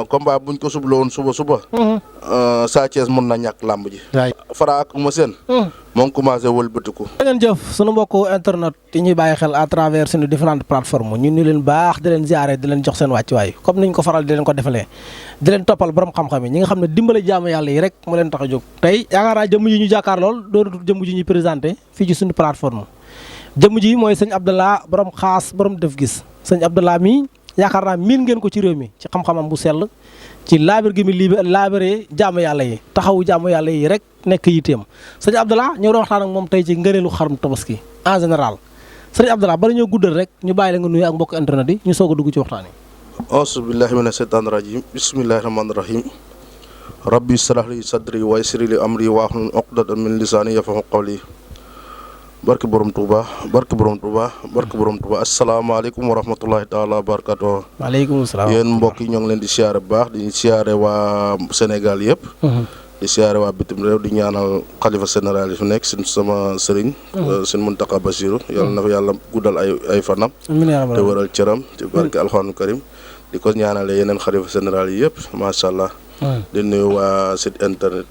combat buñ ko subla woon suba. Sa Thiès mën na ñàkk làmb ji. waay Fara ak Eumeu Sène. moo ngi commencé wëlbatiku. da ngeen jëf sunu mbokku internet yi ñuy bàyyi xel à travers suñu différentes plateformes ñun ñu leen baax di leen ziare di leen jox seen wàccuwaay comme niñ ko faral di leen ko defalee di leen toppal borom xam-xam yi ñi nga xam ne dimbale jaamu yàlla yi rek mu leen tax a jóg. tey yaakaar naa jëmm ji ñu jàkkaar lool doonatul jëmm ji ñuy présenté fii ci suñu plateforme jëmm ji mooy sëñ Abdallah borom xaas borom def gis sëñ Abdallah mii yaakaar naa miin ngeen ko ci réew mi ci xam-xamam bu sell ci laabir gi mi laabiree jaamu yàlla yi taxawu jaamu yàlla yi rek nekk yitteem sëñ Abdallah ñëw doon waxtaan ak moom tey ci ngëneelu xarum tabaski en général sëñ Abdallah bala ñoo guddal rek ñu bàyyi la nga nuyu ak mbokk internet yi ñu soog a dugg ci waxtaan yi. auzu billahi mina shaytaani rajim bismillahi rahmaani rahim rabbi israh li sadri wa yassir li amri wahlul uqdatan min lisaani yafqahu qawli barke borom Touba barke borom Touba barke borom Touba asalaamaaleykum wa rahmatullahi taala wa barakatuh. waaleykum salaam yéen mbokk yi ñoo ngi leen di siyaare bu baax di siyaare waa Sénégal yëpp. di siyaare waa bitim réew di ñaanal xalifa général yi fi nekk sin sama sëriñ. seen Muntaqa Basiru yàlla na fa yàlla guddal ay fanam. te wëral cëram ci barke alxuraanu karim di ko ñaanale yeneen xalifa général yi yëpp macha allah. di nuyu waa site internet.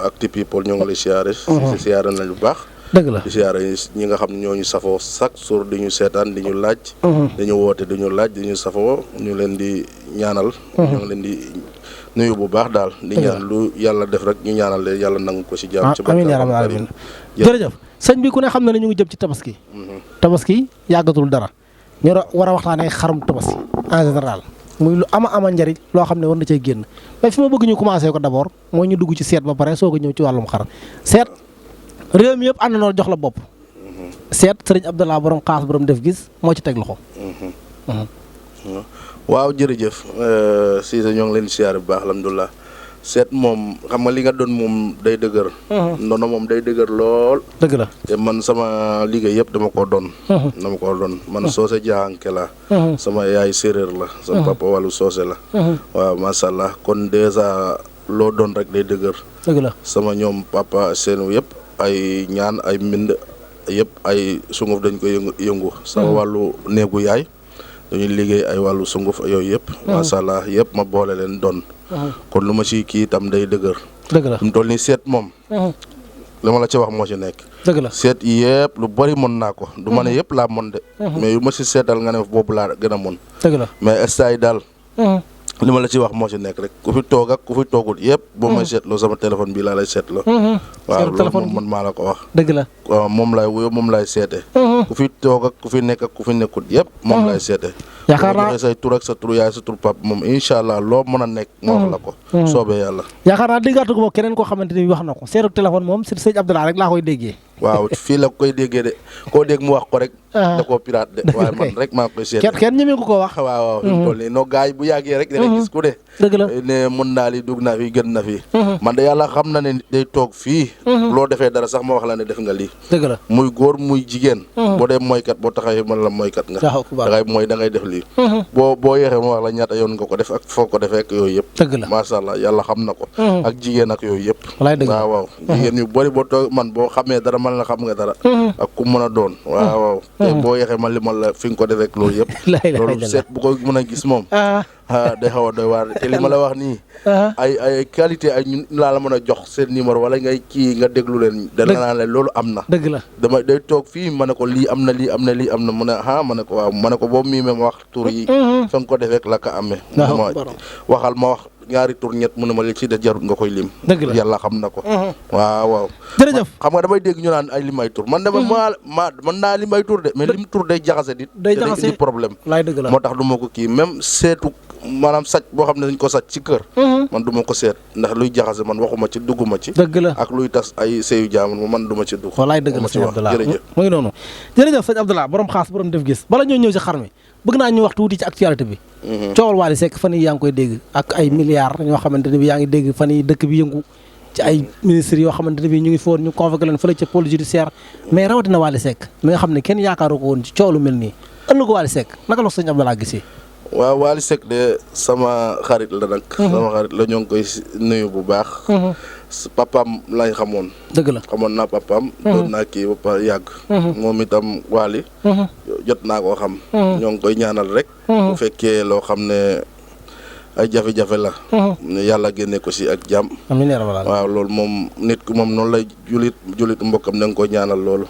Actu People ñoo ngi lay siyaare. siyaare nañ bu baax. dëgg la di siyaare ñi nga xam ne ñooñu safoo chaque jour di ñu seetaan di ñu laaj. dañu woote di ñu laaj di ñu safoo ñu leen di ñaanal. ñu ngi leen di nuyu bu baax daal. di ñaan lu yàlla def rek ñu ñaanal leen yàlla nangu ko si jàmm. ci amiin yaa rabbal aalamiin jërëjëf sëñ bi ku ne xam na ne ñu ngi jëm ci tabaski. tabaski yàggatul dara ñu war a waxtaanee xarum tabaski en général muy lu ama njariñ loo xam ne war na cee génn mais fi ma bëgg ñu commencé ko d'abord mooy ñu dugg ci seet ba pare soog a ñëw ci wàllum xar seet. réew mi yëpp ànd na jox la bopp. seet sëriñ Abdallah borom xaas borom def gis moo ci teg loxo. waaw jërëjëf Cissé ñoo ngi leen di siyaare bu baax alhamdulilah seet moom xam nga li nga doon moom day dëgër. ndono moom day dëgër lool. dëgg la te man sama liggéey yëpp dama ko doon. man soose jaaxanke la. sama yaay séeréer la. sama papa wàllu soose la. waaw macha allah kon dèjà loo doon rek day dëgër. dëgg la sama ñoom papa seenu yëpp. ay ñaan ay mbind yëpp ay sunguf dañ ko yëngu sama wàllu néegu yaay dañuy liggéey ay wàllu sunguf yooyu yëpp macha allah yëpp ma boole leen doon kon lu ma ci kii itam day dëgër dëgg la mu toll ni seet moom li ma la ci wax moo ci nekk dëgg la seet yëpp lu bari mën naa ko du ma ne yëpp laa mën de mais yu ma ci seetal nga ne boobu laa gën a mën dëgg la mais instant yi daal li ma la ci wax moo ci nekk rek ku fi toog ak ku fi toogul yëpp boo may seetloo sama téléphone bii laa lay seetloo waaw loolu moom man maa la ko wax dëgg la waaw moom laay wuyoo moom laay seete ku fi toog ak ku fi nekk ak ku fi nekkul yëpp moom laay seete yaakaar naa say tur ak sa tur yaay sa tur pap moom incha allah loo mën a nekk moo wax la ko soobee yàlla yaakaar naa déggaatu ko keneen koo xamante ni wax na ko seetu téléphone moom sëñ Abdallah rek laa koy déggee waaw fii la koy déggee de koo dégg mu wax ko rek da koo pirate de waaye man rek maa koy seet kenn ñemee ko wax waaw fi mu toll nii noo gars yi bu yàggee rek dina gis ku de dëgg la ne mën naa li dugg na fi gën na fi man de yàlla xam na ne day toog fii loo defee dara sax ma wax la ne def nga lii dëgg la muy góor muy jigéen boo dee mooykat boo taxawee mën la mooykat nga dangay mooy da ngay def lii boo yéexee ma wax la ñaata yoon nga ko def ak foo ko defee ak yooyu yëpp dëgg la macha allah yàlla xam na ko ak jigéen ak yooyu yëpp waaw jigéen ñu bëri boo toog man boo xamee dara man la xam nga dara ak ku mën a doon waaw te boo yeexee man li man la fi nga ko defee ak loolu yëpp loolu seet bu ko mën a gis moom day xaw a doy waar te li ma la wax nii ay qualité ay ñun laa la mën a jox seen numéro wala ngay kii nga déglu leen dana naa leen loolu am na dëgg la day toog fii ma ne ko lii am na lii am na lii am na mu ne ma ne ko waaw ma ne ko boobu mii ma wax tur yi fa nga ko defee ak la ka amee ma waxal ma wax ñaari tur ñett mu ne ma li ci de jarut nga koy lim dëgg la yàlla xam na ko waaw jërëjëf xam nga damay dégg ñu naan ay lim ay tur man dama man naa lim ay tur de mais lim tur day jaxase dit day indi problème dëgg la moo tax du ma ko kii même seetu maanaam sàcc boo xam ne dañ ko sàcc ci kër man du ma ko seet ndax luy jaxase man waxuma ci dugguma ci dëgg la ak luy tas ay seyu jaamul man du ma ci dugg walaay dëgg la sëñ Abdallah jërëjëf mu ngi noonu jërëjëf sëñ Abdallah borom xaas borom def gis bala ñoo ñëw si xar mi bëgg naa ñu wax tuuti ci actualité bi coowal Wally Seck fan yi yaa ngi koy dégg ak ay milliards ñoo xamante ne bi yaa ngi dégg fan yi dëkk bi yëngu ci ay ministres yoo xamante ne bi ñu ngi foon ñu convoqué leen fële ca pôle judiciaire mais rawatina Wally Seck mi nga xam ne kenn yaakaaru ko woon ci coow lu mel nii ëllëgu Wally Seck naka la sëñ Abdallah gisee waaw Wally Seck de sama xarit la nag sama xarit la ñoo ngi koy nuyu bu baax papaam lañ xamoon dëgg la xamoon naa papaam doon naa kii ba pare yàgg moom itam Wally jot naa koo xam ñoo ngi koy ñaanal rek bu fekkee loo xam ne ay jafe-jafe la. yàlla génne ko si ak jàmm. amiin yaa rabbal aalamiin. waaw loolu moom nit ku moom noonu lay julit mbokkam da nga koy ñaanal loolu.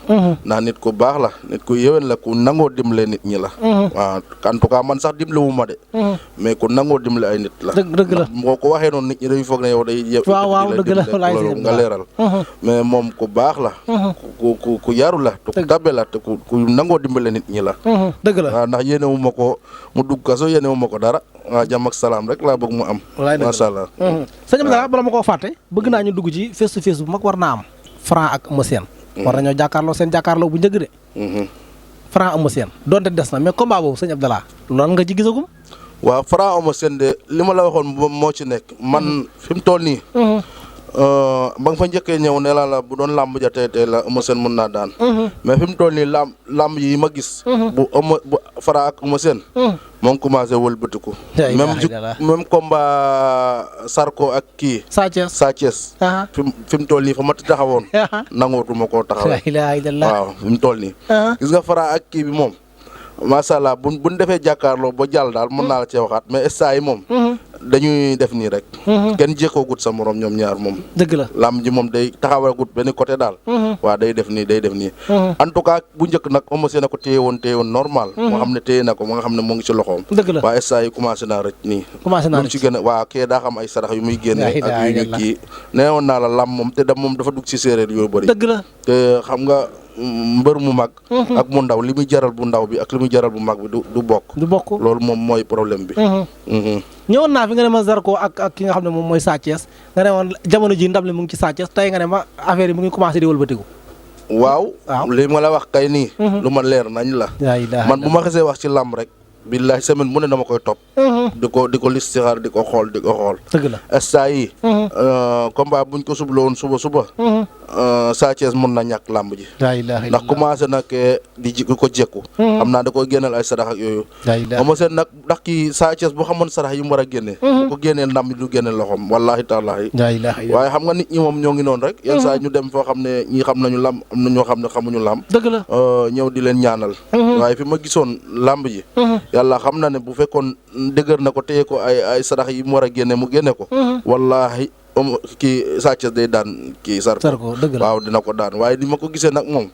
ndax nit ku baax la nit ku yéwén la ku nangoo dimbale nit ñi la. waaw en tout cas man sax dimbalewu ma de. mais ku nangoo dimbale ay nit la. dëgg la boo ko waxee noonu nit ñi dañuy foog ne yow day. waaw dëgg la loolu nga leeral. mais moom ku baax la. ku yaru la te ku tabe la te ku nangoo dimbale nit ñi la. dëgg la waaw ndax yéenewu ma ko mu dugg kaso yéenewu ma ko dara. waaw jàmm ak salaam rek laa bëgg mu am. macha allah. sëñ Abdallah bala ma koo fàtte bëgg naa ñu dugg ci face to face bu mag war naa am. Franc ak Eumeu Sène. war nañoo jàkkaarloo seen jàkkaarloo bu njëkk de. Franc Eumeu Sène donte des na mais combat boobu sëñ Abdallah loolu nga ci gisagum. waaw Franc Eumeu Sène de li ma la waxoon moo ci nekk man fi mu toll nii. ba nga fa njëkkee ñëw ne la bu doon làmb ja tey la Eumeu Sène mën naa daan. mais fi mu toll nii làmb yi ma gis. bu Franc ak Eumeu Sène. moom commencé wëlbatiku. même combat Sarko ak kii. Sa Thiès. fi mu toll nii fa ma taxawoon. nangootuma koo taxawee. waaw fi mu toll nii. gis nga Franc ak kii bi moom. macha allah buñ defee jàkkaarloo ba jàll daal mën naa la cee waxaat mais instant yi moom. dañuy def nii rek. kenn jékkoogut sa morom ñoom ñaar moom. dëgg la lamb ji moom day taxawagut benn côté daal. waaw day def nii. en tout cas bu njëkk nag Eumeu Sène ko téye woon normal. moo xam ne téye na ko moo nga xam ne moo ngi ci loxoom. dëgg la waa instant yi commencé naa rëcc nii. lu ci gën a waa kee daa xam ay sarax yu muy génne. ak yu ñu kii nee woon naa la lamb moom te moom dafa dugg ci séeréer yu bëri. dëgg la te xam nga. mbër mu mag. ak mu ndaw li muy jaral bu ndaw bi ak li muy jaral bu mag bi du bokk. loolu moom mooy problème bi. ñëwoon naa fi nga ne ma Zarko ak ki nga xam ne moom mooy Sa Thiès nga ne woon jamono ji ndam li mu ngi ci Sa Thiès tey nga ne ma affaire yi mu ngi commencé di wëlbatiku. waaw li ma la wax kay nii. lu ma leer nañ la. man bu ma xasee wax ci làmb rek. billahi semaine bu ne dama koy topp. di ko listixaar di ko xool. dëgg la instant yi combat buñ ko subla woon suba. Sa Thiès mën na ñàkk làmb ji. ndax commencé nag di ko jekku. xam naa da koy génneel ay sarax ak yooyu. Eumeu Sène nag ndax kii Sa Thiès bu xamoon sarax yi mu war a génne. bu ko génneel ndam du génneel loxoom wallahi taalaahi. waaye xam nga nit ñi moom ñoo ngi noonu rek. yenn saa ñu dem foo xam ne ñii xam nañu làmb am na ñoo xam ne xamuñu làmb. dëgg la ñëw di leen ñaanal. waaye fi ma gisoon làmb ji. yàlla xam na ne bu fekkoon dëgër na ko téye ko ay sarax yi mu war a génne mu génne ko. wallahi kii Sa Thiès day daan kii Sarko dëgg la waaw dina ko daan waaye ni ma ko gisee nag moom.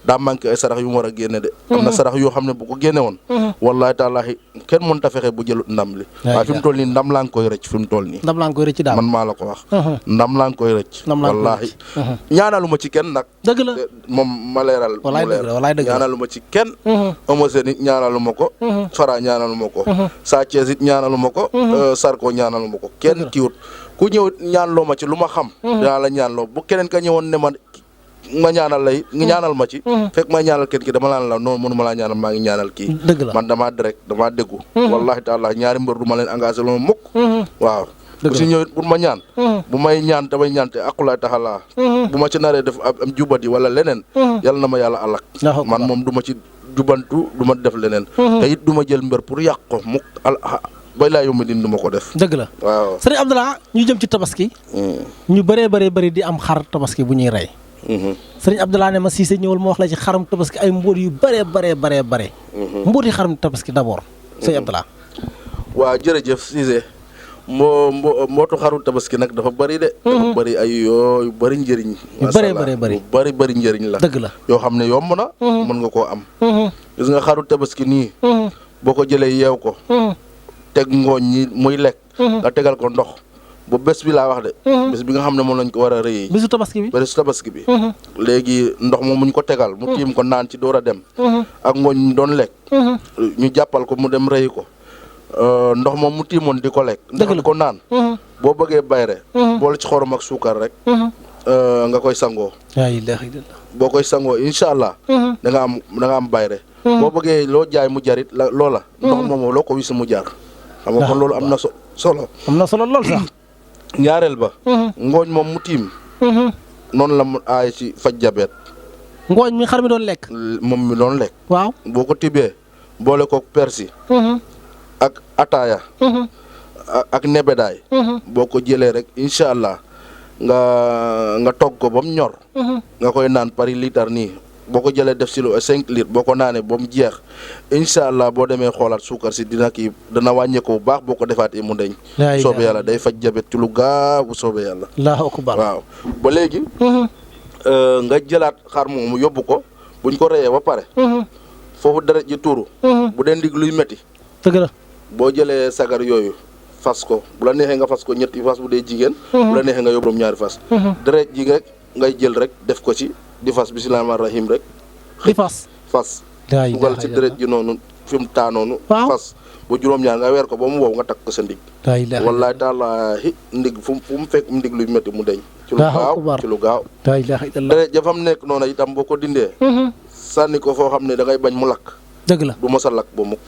daa manqué ay sarax yu mu war a génne de. am na sarax yoo xam ne bu ko génne woon. wallahi taalaahi kenn mënut a fexe bu jëlut ndam li. waaye fi mu toll nii ndam laa ngi koy rëcc fi mu toll nii. ndam laa ngi koy rëcc daal man maa la ko wax. ndam laa ngi koy rëcc. wallahi ñaanalu ma ci kenn nag. dëgg la moom ma leeral. wallaay dëgg la ñaanalu ma ci kenn. Eumeu Sène it ñaanalu ma ko. Franc ñaanalu ma ko. Sa Thiès it ñaanalu ma ko. Sarko ñaanalu ma ko kenn kiiwut ku ñëw ñaanloo ma ci lu ma xam. dinaa la ñaanloo bu keneen ka ñëwoon ne ma ñaanal lay ñaanal ma ci. fekk ma ñaanal kenn ki dama laan la noonu mënuma laa ñaanal maa ngi ñaanal kii. dëgg la man damaa direct damaa déggu. wallahi taala ñaari mbër du ma leen engagé loolu mukk. waaw bu si ñëwit pour ma ñaan. bu may ñaan damay ñaan te aqulaay taxalaa. bu ma ci naree def am jubati wala leneen. yàlla na ma yàlla alak. man moom du ma ci jubantu du ma def leneen. te it du ma jël mbër pour yàq ko mukk bay laa yomb din du ma ko def. dëgg la waaw sëriñ Abdallah ñu jëm ci tabaski. ñu bëree di am xar tabaski bu ñuy rey. sëriñ Abdallah ne ma Cissé ñëwal ma wax la ci xaram tabaski ay mbóot yu bëree. mbóoti xaram tabaski d'abord sëriñ Abdallah. waaw jërëjëf Cissé mbootu xaru tabaski nag dafa bëri de. dafa bëri ay yu bëri njëriñ. yu bëri njëriñ la. dëgg la yoo xam ne yomb na. mën nga koo am. gis nga xaru tabaski nii. boo ko jëlee yeew ko. teg ngooñ ñi muy lekk. nga tegal ko ndox bu bés bi laa wax de. bés bi nga xam ne moom lañ ko war a rëy. bésu tabaski bi. léegi ndox moom muñ ko tegal. mu tiim ko naan ci door a dem. ak ngooñ ñu doon lekk. ñu jàppal ko mu dem rëy ko. ndox moom mu tiimoon di ko lekk. ndox di ko naan. boo bëggee bayre boole ci xorom ak suukar rek. nga koy sangoo. boo koy sangoo incha allah. da nga am bayre. boo bëggee loo jaay mu jarit loola. ndox moom loo ko wis mu jar. xam nga kon loolu am na solo. am na solo lool sax. ñaareel ba. ngooñ moom mu tiim. noonu la mu aay ci faj jabet. ngooñ mi xar mi doon lekk. moom mi doon lekk. waaw boo ko tibbee boole ko persi. ak ataaya. ak nebedaay. boo ko jëlee rek incha allah nga togg ko ba mu ñor. nga koy naan pari litre nii boo ko jëlee def si lu 5 litres boo ko naanee ba mu jeex incha allah boo demee xoolaat suukar si dana wàññeeku bu baax boo ko defaatee mu deñ. soobee yàlla day faj jabet ci lu gaaw bu soobee yàlla. allahu akbar. waaw ba léegi. nga jëlaat xar moomu yóbbu ko buñ ko reyee ba pare. foofu deret ji tuuru. bu dee ndig luy métti. dëgg la. boo jëlee sagar yooyu fas ko bu la neexee nga fas ko ñetti fas bu dee jigéen. bu la neexee nga yóbbu ñaari fas. deret ji rek ngay jël rek def ko ci. di fas bismillaahi rahmaani rahiim rek. di fas. dugal ci deret ji noonu fi mu taa noonu. fas ba juróom-ñaar nga weer ko ba mu wow nga takk ko sa ndig. wallaahi taalaahi ndig fu mu fekk ndig luy métti mu deñ. ci lu gaaw. deret ja fa mu nekk noonu itam boo ko dindee. sànni ko foo xam ne da ngay bañ mu lakk. dëgg la du mos a lakk ba mukk.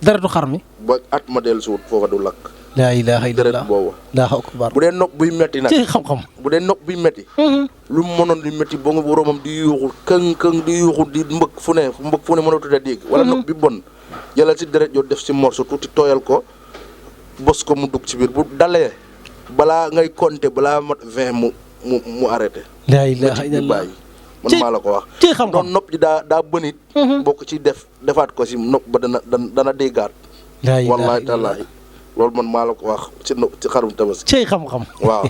deretu xar mi. ba at ma dellu si wut foofa du lakk. laa ilaaha illallaah deret boobu. allahu akbar. bu dee nopp buy métti nag. ci xam-xam. bu dee nopp buy métti. lu mu mënoon di métti ba nga boromam di yuuxu këng di yuuxu di mbëkk fu ne mënatu a dégg. wala nopp bi bon jëlal si deret yoo def si morso tuuti tooyal ko bës ko mu dugg ci biir bu dalee balaa ngay compter balaa mat 20 mu arrêté. laa ilaaha illallaah man maa la ko wax. ci xam-xam doon nopp ji daa bënit. boo ko ci defaat ko si nopp ba dana déggaat. wallaahi tallaahi loolu man maa la ko wax ci xarum tabaski. ci xam-xam. waaw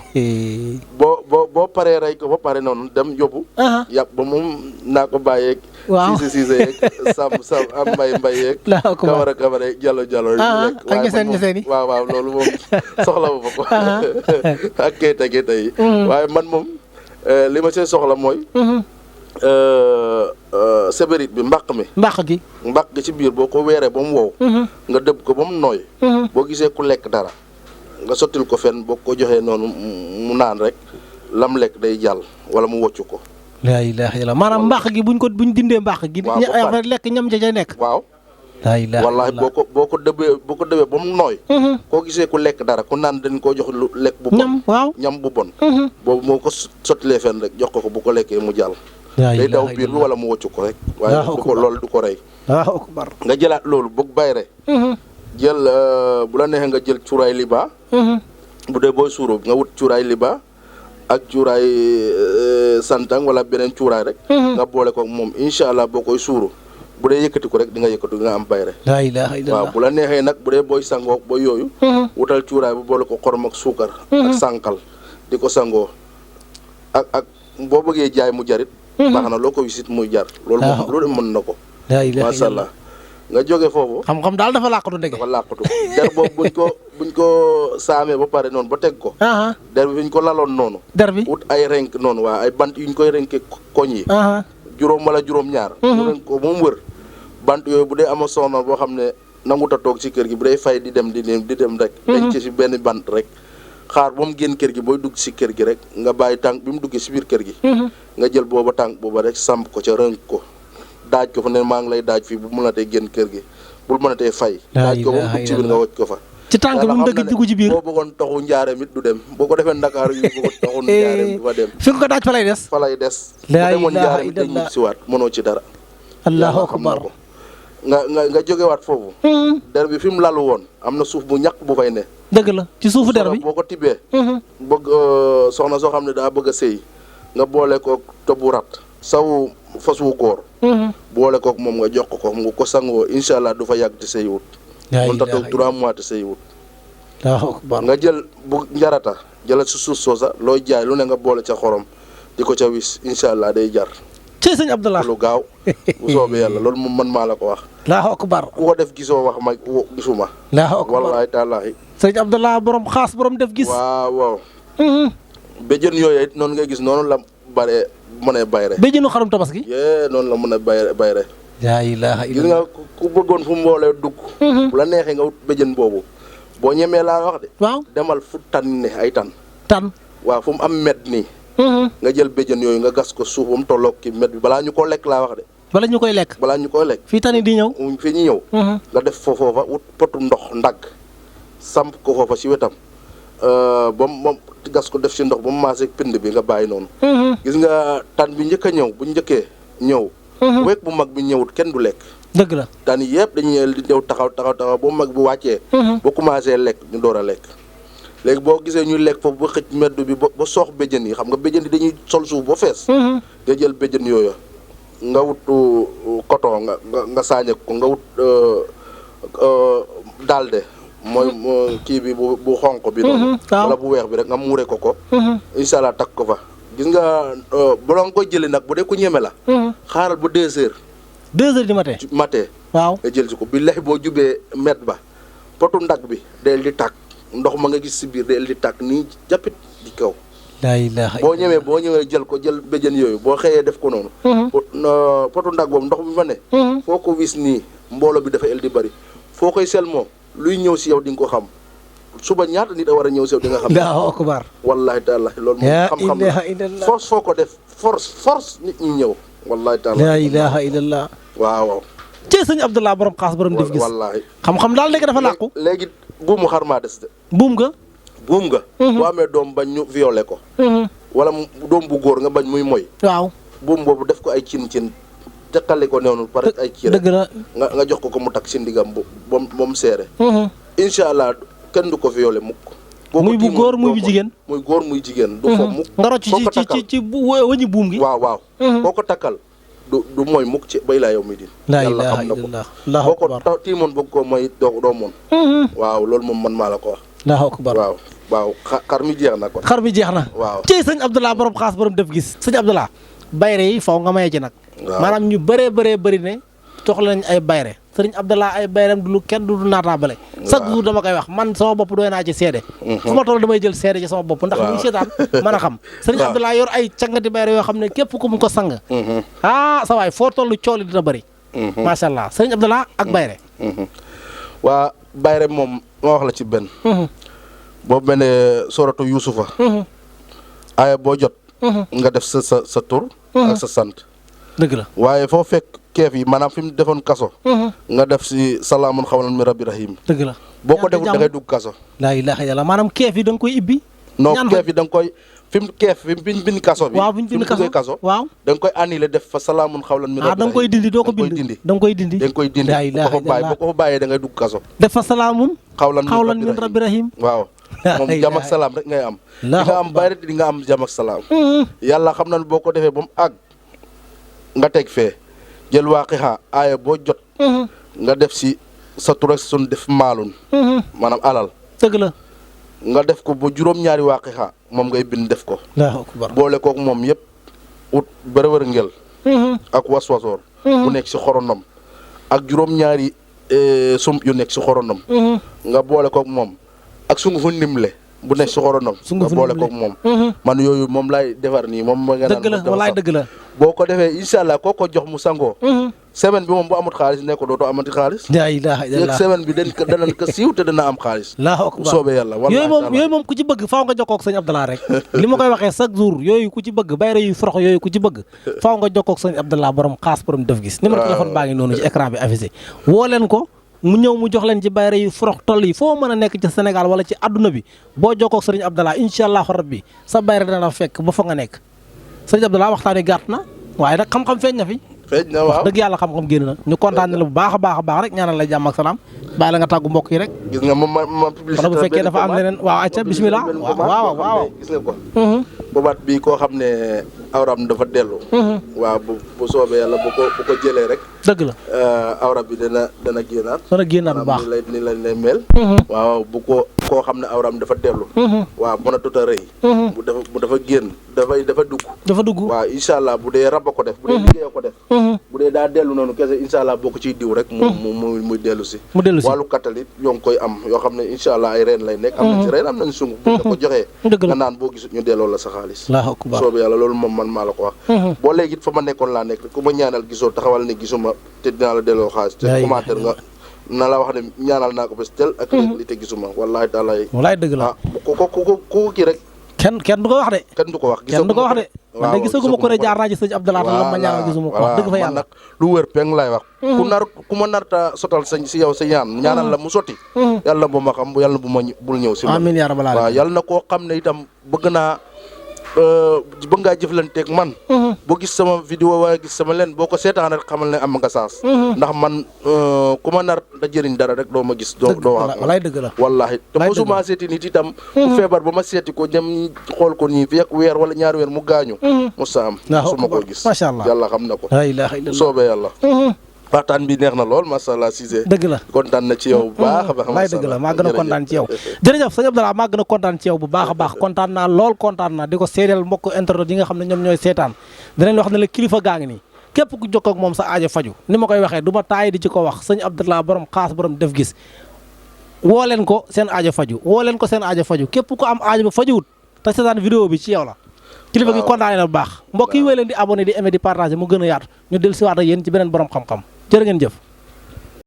boo paree rey ko ba pare noonu dem yóbbu. yàpp ba moom naa ko bàyyeeg. waaw siise yeeg sam am mbay yeeg. kabara yeeg jalo rek. ak ñeseen yi. waaw loolu moom soxla wu ma ko. ak géeta yi. waaye man moom li ma see soxla mooy. sébarit bi mbaq gi ci biir boo ko weeree ba mu wow. nga dëbb ko ba mu nooy. boo gisee ku lekk dara nga sottil ko fenn boo ko joxee noonu mu naan rek lam lekk day jàll wala mu woccu ko. laa ilaaha illallaah maanaam mbaq gi buñ dindee mbaq gi. waaw lekk ñam ja nekk. waaw. laa ilaaha wallaahi boo ko dëbbee ba mu nooy. koo gisee ku lekk dara ku naan dañ koo jox lu lekk bu bon. ñam bu bon. boobu moo ko sottilee fenn rek jox ko bu ko lekkee mu jàll. day daw biir bi wala mu woccu ko rek. waaye loolu du ko rey. nga jëlaat loolu bëgg bayre jël bu la neexee nga jël cuuraay liba. bu dee booy suuro nga wut cuuraay liba ak cuuraay santang wala beneen cuuraay rek. nga boole ko moom incha allah boo koy suuru bu dee yëkkati ko rek di nga yëkkati nga am bayre. laa ilaaha illallaah. waaw bu la neexee nag bu dee booy sangoo booy yooyu. wutal cuuraay bu boole ko xorom ak suukar. ak sànqal di ko sangoo ak boo bëggee jaay mu jarit baax na loo ko wisit muy jar. loolu moom loolu mën na ko. macha allah nga jóge foofu. xam-xam daal dafa làqatu ndege. der boobu buñ ko saamee ba pare noonu ba teg ko. der bi ñu ko laloon noonu. der bi wut ay renk noonu waa ay bant yuñ koy renke koñ yi. juróom wala juróom-ñaar. mu renk ko moom wër. bant yooyu bu dee ama soxna boo xam ne nangut a toog ci kër gi bu dee fay di dem rek. dañ ci si benn bant rek. xaar ba mu génn kër gi booy dugg si kër gi rek nga bàyyi tànk bi mu duggee si biir kër gi. nga jël booba tànk booba rek samp ko ca rënk ko daaj ko fa ne maa ngi lay daaj fii bu mënatee génn kër gi bul mënatee fay. daaj ko ba mu dugg ci biir nga wocc ko fa. ci tànk bi mu dugg ci biir boo bëggoon taxu njaareem it du dem boo ko defee Ndakaaru yi boo ko taxu njaareem du fa dem. fi nga ko daaj fa lay des. fa lay des. laa bu demoon njaareem it dañ ñibbi si waat mënoo ci dara. allahu akbar. nga jógewaat foofu. der bi fi mu lalu woon am na suuf bu ñàkk bu fay ne. dëgg la ci suufu der bi boo ko tibbee. bëgg soxna soo xam ne daa bëgg a sëy nga boole koog tobu rat sawu fas wu góor. boole koog moom nga jox ko nga ko sangoo incha allah du fa yàgg te sëyiwut. mën ta toog 3 mois te sëyiwut. nga jël bu njarata jëlal si suuf soosa looy jaay lu ne nga boole ca xorom di ko ca wis incha allah day jar. ci sëñ Abdallah lu gaaw bu soobee yàlla loolu moom man maa la ko wax. Allahu akbar. ku ko def gisoo wax ma gisuma. Allahu akbar wallaahi taalaahi. sëñ Abdallah borom xaas borom def gis. waaw. béjjën yooyu it noonu nga gis noonu la mën a bayre. béjjënu xarum tabaski. noonu la mën a bayre. laa ilaaha gis nga ku bëggoon fu mboolee dugg. bu la neexee nga wut béjjën boobu boo ñemee laa wax de. waaw demal fu tan ne ay tan. waaw fu mu am met nii. nga jël béjjën yooyu nga gas ko suuf ba mu tolloog ki met bi balaa ñu ko lekk laa wax de. balaa ñu koy lekk. fii tani di ñëw. fii ñu ñëw. nga def foofa wut potu ndox ndagg samp ko foofa ci wetam ba mu gas ko def ci ndox ba mu maasee pind bi nga bàyyi noonu. gis nga tan bi njëkk a ñëw bu njëkkee ñëw. week bu mag bi ñëwut kenn du lekk. dëgg la tan yëpp dañuy ñëw taxaw ba mag bi wàccee. ba commencé lekk ñu door a lekk. léegi boo gisee ñuy lekk foofu ba xëcc meddu bi ba soox béjjën yi xam nga béjjën yi dañuy sol suuf ba fees. nga jël béjjën yooyu nga wut coton nga saañe ko nga wut dalde mooy kii bi bu xonq bi noonu wala bu weex bi rek nga muure ko incha allah takk ko fa gis nga balaa nga koy jëli nag bu dee ku ñeme la xaaral bu 2 heures 2 heures du matin waaw nga jël si ko billahi boo jubee met ba potu ndag bi del di tàkk ndox ma nga gis si biir del di tàkk nii jàppit di kaw laa ilaaha boo ñëwee jël béjjën yooyu boo xëyee def ko noonu potu ndag boobu ndox bi fa ne foo ko wis nii mbooloo bi dafa el di bëri foo koy sel moom luy ñëw si yow di nga ko xam suba ñaata nit a war a ñëw si yow di nga xam Allahu akbar wallahi taala loolu moom xam-xam la force foo ko def force nit ñi ñëw wallahi taala laa ilaaha illallah waaw ci sëñ Abdallah borom xaas borom def gis wallahi xam-xam daal léegi dafa làqu léegi buumu xar maa des de buum nga boo amee doom bañ ñu violé ko wala doom bu góor nga bañ muy moy waaw buum boobu def ko ay cin teqale ko noonu pare ay cin dëgg la nga jox ko mu takk si ndigam moom seere incha allah kenn du ko violé mukk muy bu góor muy bu jigéen muy góor muy jigéen du fo mukk nga rocc ci wëñi buum gi waaw boo ko takkal du mooy mukk ci bay laa yow mi din laa yàlla ilaaha xam na illallah ko boo ko tiimoon bëgg ko mooy doo moon waaw loolu moom man maa la ko wax Allahu akbar waaw xar mi jeex na kon xar mi jeex na waaw ci sëñ Abdallah borom xaas borom def gis sëñ Abdallah bayre yi faw nga maye ci nag maanaam ñu bëree bëri ne soxla nañ ay bayre sëriñ Abdallah ay bayram du lu kenn du naataabale chaque jour dama koy wax man sama bopp doy naa ci seede fu ma toll damay jël seede ci sama bopp ndax muy seetaan mën a xam sëriñ Abdallah yor ay cangati bayre yoo xam ne képp ku mu ko sang sa waay foo toll cooli dina bëri macha allah sëriñ Abdallah ak bayre waa bayre moom ma wax la ci benn boobu mel ne soratu Yuusufa aaya boo jot nga def sa tur ak sa sant dëgg la waaye foo fekk keef yi maanaam fi mu defoon kaso nga def si salaamun xawlan min rabbi rahim dëgg la boo ko deful da ngay dugg kaso laa ilaaha illallah maanaam keef yi da nga koy ibbi non keef yi da nga koy fi mu bind kaso bi waaw fi mu bind kaso waaw da nga koy annulé def fa salaamun xawlan min rabbi rahim da nga koy dindi doo ko bind da nga koy dindi da nga koy dindi boo ko fa bàyyee da ngay dugg kaso def fa salaamun xawlan min rabbi rahim waaw moom jàmm ak salaam rek ngay am di nga am bayre di nga am jàmm ak salaam yàlla xam na ne boo ko defee ba mu àgg nga teg fee jël waaqixa aaya boo jot nga def si sa tur ak sun def maalun maanaam alal dëgg la nga def ko ba juróom-ñaari waaqixa moom ngay bind def ko Allahu akbar boole kook moom yëpp ut bërëwër ngel ak waswasoor bu nekk si xorondom ak juróom-ñaari sum yu nekk si xorondom nga boole kook moom ak sungufu ndimle bu nekk si xorondom nga boole kook moom man yooyu moom laay defar nii moom ma nga naan dëgg la walaay dëgg la boo ko defee incha allah koo ko jox mu sangoo semaine bi moom bu amut xaalis ne ko dootoo amati xaalis laa ilaaha illallah semaine bi danañ ko siiw te dana am xaalis Allahu akbar soobee yàlla yooyu moom ku ci bëgg faaw nga jokkoo ak sëñ Abdallah rek li ma koy waxee chaque jour yooyu ku ci bëgg bayre yu forox yooyu ku ci bëgg faaw nga jokkoo ak sëñ Abdallah borom xaas borom def gis numéro téléphone baa ngi noonu ci écran bi affiché woo leen ko mu ñëw mu jox leen ci bayre yu forox toll yi foo mën a nekk ci Sénégal wala ci adduna bi boo jokkoo ak sëriñ Abdallah incha allahu rabbi sa bayre dana fekk ba fa nga nekk sëriñ Abdallah waxtaan wi gàtt na waaye nag xam-xam feeñ na fi feeñ na waaw dëgg yàlla xam-xam génn na ñu kontaan la bu baax a baax rek ñaanal la jàmm ak salaam bàyyi la nga tàggu mbokk yi rek gis nga ma publicité wala bu fekkee dafa am leneen waaw acca bismillah waaw gis nga ko bobaat bi koo xam ne awram dafa dellu waaw bu soobee yàlla bu ko jëlee rek dëgg la awra bi dana génnaat bu baax ni lay mel waaw bu ko koo xam ne awram dafa dellu waaw mën a tuta rëy bu dafa génn dafa dugg waaw incha allah bu dee rab a ko def bu dee liggéey ko def bu dee daa dellu noonu kese incha allah boo ko ciy diw rek muy dellu si wàllu kattalit yoo ngi koy am yoo xam ne incha allah ay reen lay nekk am na ci reen am nañ sunguf bu la ko joxee nga naan boo gisut ñu delloo la sa xaalis soobee yàlla loolu moom man maa la ko wax boo léegi it fa ma nekkoon laa nekk ku ma ñaanal gisoo taxawal ne gisuma te dinaa la delloo xaalis te commentaire nga na la wax ne ñaanal naa ko bés tel ak li te gisuma wallahi taala wallaay dëgg la ku kii rek kenn du ko wax de kenn du ko wax kenn du ko wax de man de gisaguma ko ne jaar naa ci sëñ Abdallah la ma ñaanal gisuma ko wax dëgg fa yàlla nag lu wér peng lay wax ku ma narta sotal sa si yow sa ñaanal la mu sotti yàlla bu ma xam yàlla bul ñëw si amiin yaa rabbal aalamiin waaw yàlla na koo xam ne itam bëgg naa bëgg ngaa jëflanteeg man. boo gis sama vidéo wala gis sama leen boo ko seetaan rek xamal ne am nga saas. ndax man ku ma nar da jëriñ dara rek doo ma gis. doo wax ak walaay dëgg la wallaahi te mosuma seeti nit itam. ku feebar ba ma seeti ko dem xool ko nii fii ak weer wala ñaari weer mu gaañu. mosa am mosuma ko gis. macha allah yàlla xam na ko. la ilaha illallah soobee yàlla. waxtaan bi neex na lool macha allah Cissé. dëgg la kontaan na ci yow bu baax a baax. wallaay dëgg la maa gën a kontaan ci yow. jërëjëf sëñ Abdallah maa gën a kontaan ci yow bu baax a baax kontaan naa lool kontaan naa di ko seedeel mbokk internet yi nga xam ne ñoom ñooy seetaan dinañ wax ne la kilifa gaa ngi nii képp ku jokkoo ak moom sa aajo faju ni ma koy waxee du ma taay di ci ko wax sëñ Abdallah borom xaas borom def gis woo leen ko seen aajo faju woo leen ko seen aajo faju képp ku am aajo ba fajuwut te seetaan vidéo bi ci yow la kilifa gi kontaane na bu baax mbokk yi wéy leen di abonné di aimé di partagé mu gën a yaatu ñu del siwaat ak yéen ci beneen borom xam-xam jërë ngeen jëf